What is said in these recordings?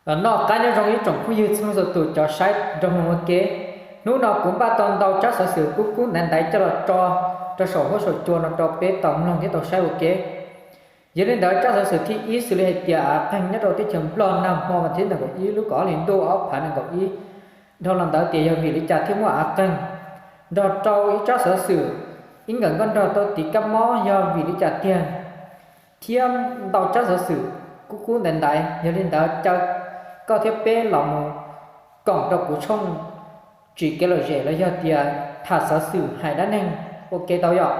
Los noj qab nyob zoo ib tsoom phooj ywg txhua leej txhua tus cov saib nrog mloog ua ke. Hnub no kuv npaj tau ntau tsab xov xwm kub kub ntaiv ntaiv coj los tso rau saum huab saum cua no rau peb tau mloog thiab tau saib ua ke. Yog li ntawd tsab xov xwm thib ib xws li hais tias av qeeg nyob rau teb chaws Nplog nag hmo vas thib nees nkaum ib lub kaum ob hlis ntuj ob phav nees nkaum ib, dhau los ntawd tias yog vim li cas thiaj muaj av qeeg, nrog rau ib tsab xov xwm ib nkawm nkauj nraug tau tiv kab mob yog vim li cas tiag, thiab ntau tsab xov xwm kub kub ntaiv ntaiv. Yog li ntawd caw koj thiab peb los mus koom rau kuv tshooj tsim kev lom zem los yog tias tham xov xwm hais dab neeg ua ke tau yom.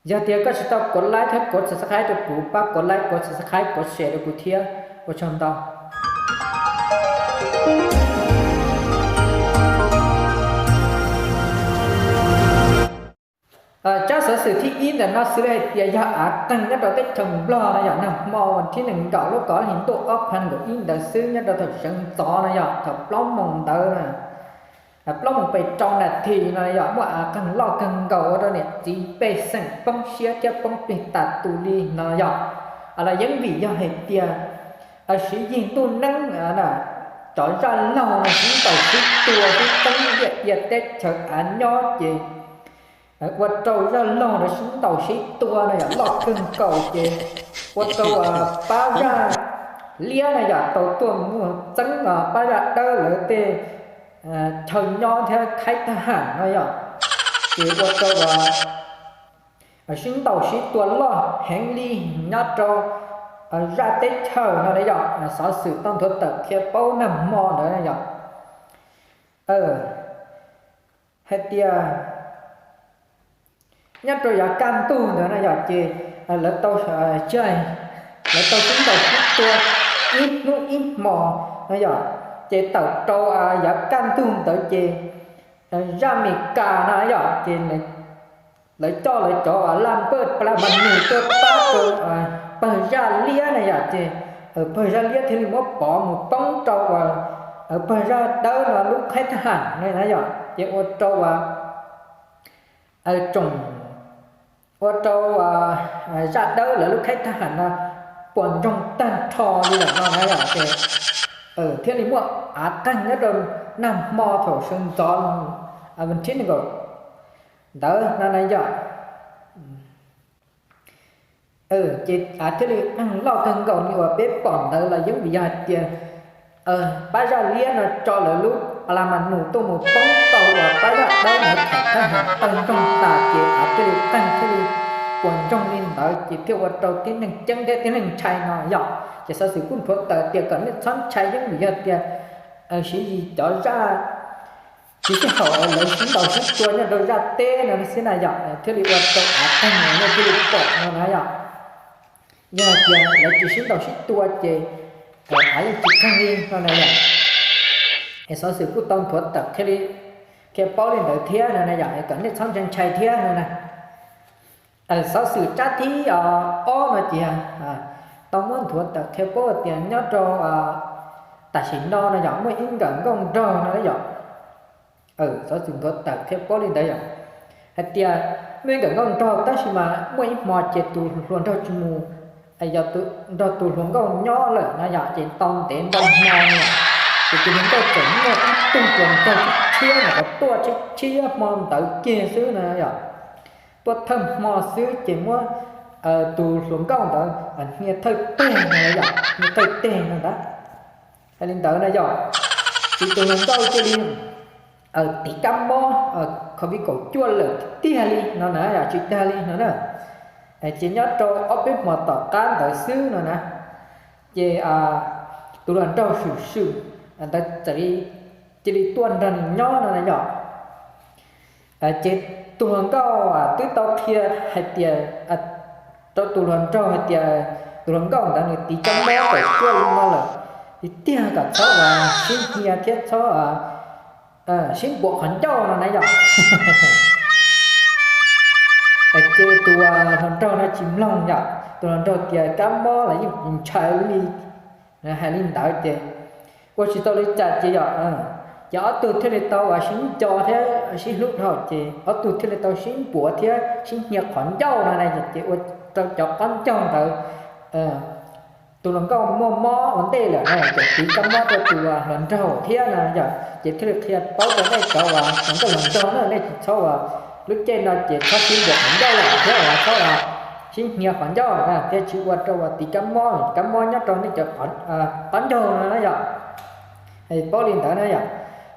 Yog tias koj tsis tau kov like thiab kov subscribe rau kuv, pab kov like, kov subscribe, kov share rau kuv thiab, ua tsaug ntau. Tsab xov xwm thib ib ntawm no xws li hais tias yog av qeeg nyob rau teb chaws Nplog no yom, nag hmo vas thib nees nkaum lub kaum ob hlis ntuj ob phav nees nkaum ib ntawd xwb nyob rau thaum sawv ntxov no yom, thaum plaub moos ntawd na, plaub moos pes rau nas this no yom, muaj av qeeg loj kawg nkaus ua rau niam txiv pej xeem poob siab thiab poob plig tas tus li no yom. Los yeej vim yog hais tias siv yig ntuj neeb, cov zaj laug no sib ntaus sib tua sib teeb liaj ia teb chaws av nyob ces ua rau zaj laug no sib ntaus sib tua no yom loj kawg nkaus ces ua rau pab zaj liab no yom tau tuaj mus txeeb pab zaj dawb lawv tej chaw nyob thiab khaib thab ham no yom, ces ua rau sib ntaus sib tua loj heev li nyob rau zaj teb chaws no na yom. Xov xwm tau nthuav tawm qhia paub nag hmo ntawd na yom. Hais tias nyob rau yav kaj ntug ntawd na yom ces lawv tau, lawv tau sib ntaus sib tua ib hnub ib hmo no yom, ces tawm rau yav kaj ntug ntawd ces zaj Amelikas no yom ces lawv coj lawv cov laj npawj plas mas nws tuaj pab rau pawg zaj liab na yom ces pawg zaj liab thiaj li muab pov mus poob rau pawg zaj dawb no lub khaib thab ham na yom, ces ua rau tsoom, ua rau zaj dawb lawv lub khaib thab ham no puas ntsoog tag nrho li lawm no na yom ces thiaj li muaj av qeeg nyob rau nag hmo thaum sawv ntxov vas thib nees nkaum ntawd no na yom. Ces av thiaj li qeeg loj kawg nkaus li uas peb pom ntawd los yeej vim yog hais tias pab zaj liab no tso lawv lub plas mas nws tuaj mus poob tau uas pab zaj dawb ntawd khaib thab ham tawg nroog tas ces av thiaj li qeeg thiaj li puas ntsoog li ntawd ces thiaj ua rau tib neeg ceeb thiab tib neeg ntshai no yom. Ces xov xwm kuj nthuav tawm tias kom nej txhob ntshai yeej vim yog tias siv yig cov zaj tsis sib haum lawv sib ntaus sib tua nyob rau zaj teb no xwb na yom, thiaj li ua rau av qeeg nej thiaj li pom no na yom. Yog hais tias lawv tsis sib ntaus sib tua ces av yeej tsis qeeg li no na yom. Es xov xwm kuj tau nthuav tawm thiaj li qhia paub li ntawd thiab no na yom, es kom nej txhob ntshai ntshai thiab no na. Xov xwm tsab thib ob no ces tau muab nthuav tawm qhia paub tias nyob rau tam sim no no yom muaj ib nkawm nkauj nraug no yom. Xov xwm nthuav tawm qhia paub li ntawd yom, hais tias muaj ib nkawm nkauj nraug tab sis mas muaj ib hmo ces tus hluas nraug tsis mus, yog nrog tus hluas nkauj nyob lawm no yom, ces tau ntev ntau hmo no yom, ces tus hluas nkauj tseem muaj ib tug hluas nraug tshiab tshiab no qhov tuaj tshiab tshiab hmo ntawd kiag xwb no yom. Tuaj thawj hmo xwb ces muab tus hluas nkauj ntawd hnia thawj teg no yom, hnia thawj teg no ntag. Hais li ntawd no yom, ces tus hluas nkauj cia li tiv kab mob covid kaum cuaj lawm tiag li no na yom, tsis tag li no na. Ces nyob rau ob peb hmo tom qab ntawd xwb no na, ces tus hluas nraug swm swm ntawd txawm cia li tuaj nrog nws nyob no na yom. Ces tus hluas nkauj twb tau qhia hais tias, rau tus hluas nraug hais tias tus hluas nkauj ntawd nws tiv kab mob kaum cuaj li no lawm, tiag kom txhob ua sib hnia thiab txhob sib npuav qhov ncauj no na yom. Ces tus hluas nraug no tsis mloog yom, tus hluas nraug tias kab mob los yeej ntshai li, hais li ntawd ces ua tsis tau li cas ces yom, ces ob tug thiaj li tau ua sib nco thiab sib hlub dhau ces ob tug thiaj li tau sib npuav thiab sib hnia qhov ncauj no na, ces ua rau cov qab ncauj ntawd tus hluas nkauj muaj mob ua ntej lawm no ces tiv kab mob rau tus hluas nraug thiab no yom, ces thiaj li qhia paub rau nej cov uas hluas nkauj hluas nraug na, nej tsis txhob uas lub caij no ces txhob sib npuav qhov ncauj lawm thiab uas txhob uas sib hnia qhov ncauj na, thiaj tsis ua rau uas tiv kab mob, kab mob nyob rau nej cov qhov ncauj no na yom. Paub li ntawd na yom.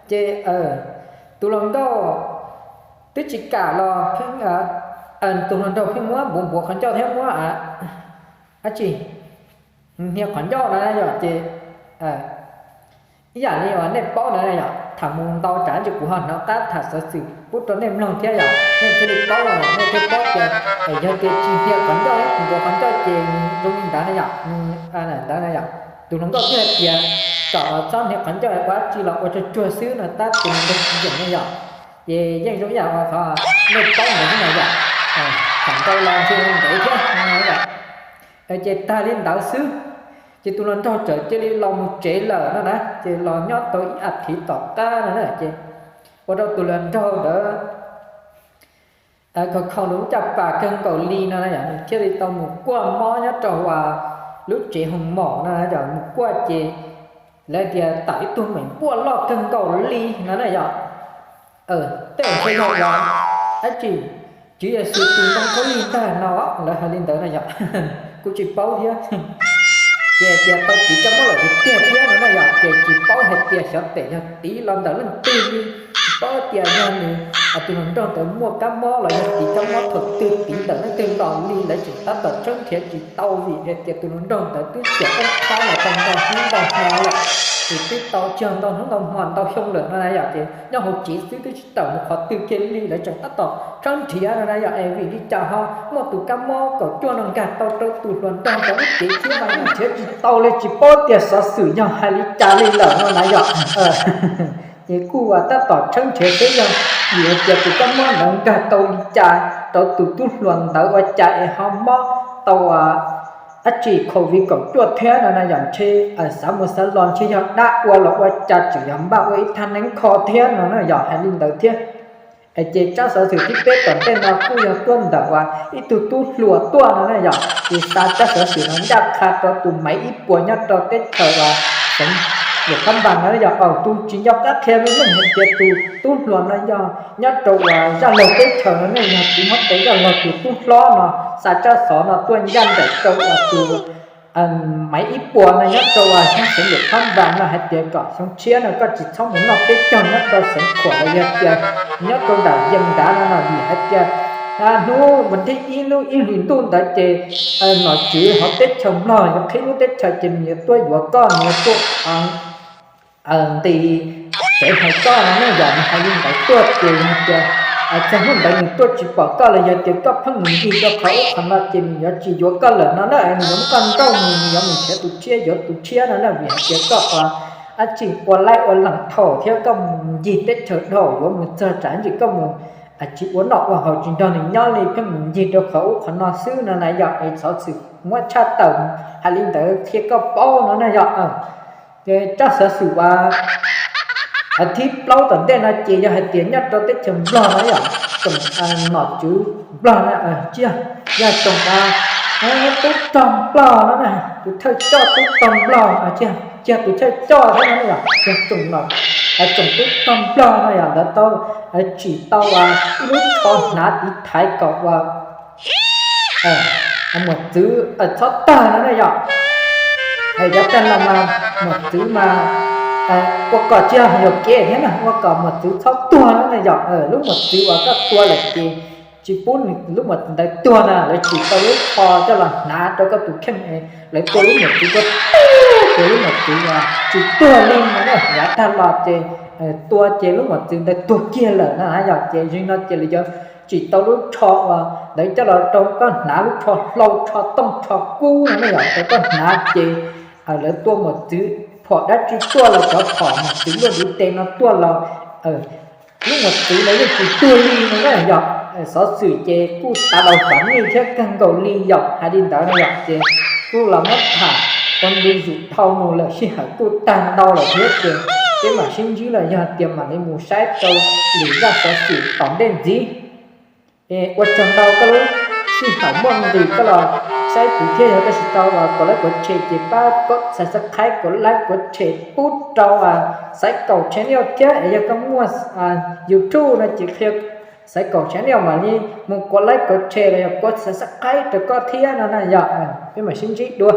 Ces tus hluas nkauj twb tsis kam los pheej, tus hluas nraug pheej muab npuav npuav qhov ncauj thiab muab dab tsi hnia qhov ncauj na yom. Ces ib yam li uas nej paub na yom, tham mus ntau tsam ces kuv ho hnov qab tham xov xwm pub rau nej mloog thiab yom, nej thiaj li paub, nej thiaj paub tias yog tias tsis hnia qhov ncauj, npuav qhov ncauj ces zoo li ntawd na yom, ntawd na yom. Tus hluas nkauj thiaj hais tias kom txhob hnia qhov ncauj ua dab tsi los ua tsuag tsuag xwb no tab tus hluas nraug tsis yeem na yom. Ces yeej zoo ib yam uas qhov nej paub ntawd xwb na yom, tham ntau los ntshe ntev thiab no yom. Ces tag li ntawd xwb, ces tus hluas nraug txawm cia li los mus tsev lawm no na, ces los nyob tau ib as thiv tom qab no na, ces ua rau tus hluas nraug ntawd khaus khaus nws lub caj pas kawg nkaus li no na yom, nws thiaj li tau mus kuaj mob nyob rau uas lub tsev hoos maum no na yom, mus kuaj ces lawv tias tawm ib tug meem npuaj loj kawg nkaus li no na yom. Tej ntshe yog uas dab tsi, Tswv Yexus tus ntoo khaub lig ntag no, lawv hais li ntawd no yom, kuv tsis paub thiab. Ces hais tias tau tiv kab mob lawm tiag tiag thiab no na yom, ces tsis paub hais tias xyov tes yog tiv los ntawm leej twg li, tsis paub tias yog nws tus hluas nraug ntawd muaj kab mob los yog tiv kab mob thaum twg tiv ntawm leej twg los li, lawv tseem tab tom tshawb nrhiav tsis tau vim hais tias tus hluas nraug ntawd twb xiam ob thab los tau ntau hnub ntau hmo lawm, ces twb tau cog ntau hnub ntau hmo ntau xyoo lawm no na yom, ces nyob hauv tsev xwb twb tsis tawm mus qhov twg kiag li, lawv tseem tab tom tshawb nrhiav no na yom. Es vim li cas ho muaj tus kab mob kaum cuaj no nkag tau rau tus hluas nraug ntawd lub cev thiab mas yeej nrhiav tsis tau li, tsis paub tias xov xwm yog hais li cas li lawm no na yom. Ces kuj ua tab tom tshawb nrhiav seb yog vim hais tias tus kab mob ntawd nkag tau li cas rau tus tub hluas ntawd ua cas es ho mob tau dab tsi COVID kaum cuaj thiab no na yom. Ntshe xav mus xav los ntshe yog dab ua los ua cas tseem yog npaj ua ib thaj neeb kho thiab no na yom, hais li ntawd thiab. Ces tsab xov xwm thib peb tom ntej no kuj yog tuaj ntawm uas ib tug tub hluas tuaj no na yom, ces xa tsab xov xwm no ncaj qha rau tus Maiv Ib Puas nyob rau teb chaws uas xeev Luam Phab Npas no yom. Tus tsis nco qab qhia me neej hais tias tus tub hluas no yog nyob rau uas Zaj Laug teb chaws no ne, yog txiv huab tais Zaj Laug tus tub hlob no xa tsab xov no tuaj ncaj nraim rau uas tus Maiv Ib Puas no nyob rau uas xeev Luam Phab Npas no hais tias kom xyoo tshiab no koj tsis txhob mus noj peb caug nyob rau xeev Khuam los yog tias nyob rau nram Yees nrad no no, vim hais tias hnub vas thib ib lub ib hlis ntuj ntawd ces nom tswv hauv teb chaws Nplog yuav qhib lub teb chaws ces nws yuav tuaj yuav koj, nws yuav tuaj nti tsev hais koj no ne. Yog nws hais li ntawd tuaj ces yog tias txog hnub ntawd nws tuaj tsis pom koj los yog tias koj pheej mus ncig rau qhov ub qhov no ces nws yuav tsis yuav koj lawm no na, nws yuav muab koj nrauj mus, nws yuav mus nrhiav tus tshiab yuav tus tshiab no na, vim hais tias koj ua dab tsi ua laij ua leem thaum thiab koj mus ncig teb chaws dhau, yuav mus txog tsam ntsis koj mus tsis ua noj ua haus, tsis nrog nws nyob li, pheej mus ncig rau qhov ub qhov no xwb no na yom. Es xov xwm muab tshaj tawm hais li ntawd qhia koj paub no na yom. Ces tsab xov xwm uas thib plaub tom ntej no ces yog hais tias nyob rau teb chaws Nplog no yom, tsoom nom tswv Nplog no, tsis yog, yog tsoom tub rog Nplog no na, tus thawj coj tub rog Nplog, tsis yog tus thawj coj thiab no yom, yog tsoom, tsoom tub rog Nplog no yom, lawv tau tsim tau ib lub tsho hnav tiv thaiv kom uas muam txwv txhob tuag no na yom. Yav tag los mas muam txwv mas ua kom tsis yog yuam kev thiab na, ua kom muam txwv txhob tuag no na yom. Lub muam txwv uas koj tua lawm ces tsis pub nws lub muam txwv ntawd tuag na, lawv tsim tau lub tsho coj los hnav rau koj tus kheej, lawv tua lub muam txwv tua, tua lub muam txwv uas tsis tuag li no na. Yav tag los ces tua ces lub muam txwv ntawd tuag kiag lawm na yom. Ces zeeg no ces lawv yuav tsim tau lub tsho uas ntawd coj los rau koj hnav, lub tsho hlau, tsho tooj, tsho kub no na yom, rau koj hnav ces lawv tua muam txwv phom dab tsi tuaj los, cov phom muam txwv luaj ntiv tes no tuaj los lub muam txwv ntawd yeej tsis tuag li no na yom. Xov xwm ces kuj tas laus fav nej thiab kawg nkaus li yom, hais li ntawd no yom. Ces kuj los muab tham ua ntu zus dhau mus lawm, sij hawm kuj tag ntau lawm thiab ces peb mam sib ntsib los yog tias mam li mus saib rau lwm zaj xov xwm tom ntej ntxiv. Ua tsaug ntau koj lub sij hawm muaj nqis koj los saib kuv thiab yog koj tsis tau kov like kov share ces pab kov subscribe kov like kov share pub rau Xaiv Kaum channel thiab. Es yog koj muaj YouTube no ces qhia Xaiv Kaum channel mam li mus kov like kov share los yog kov subscribe rau koj thiab no na yog. Peb mam sib ntsib dua.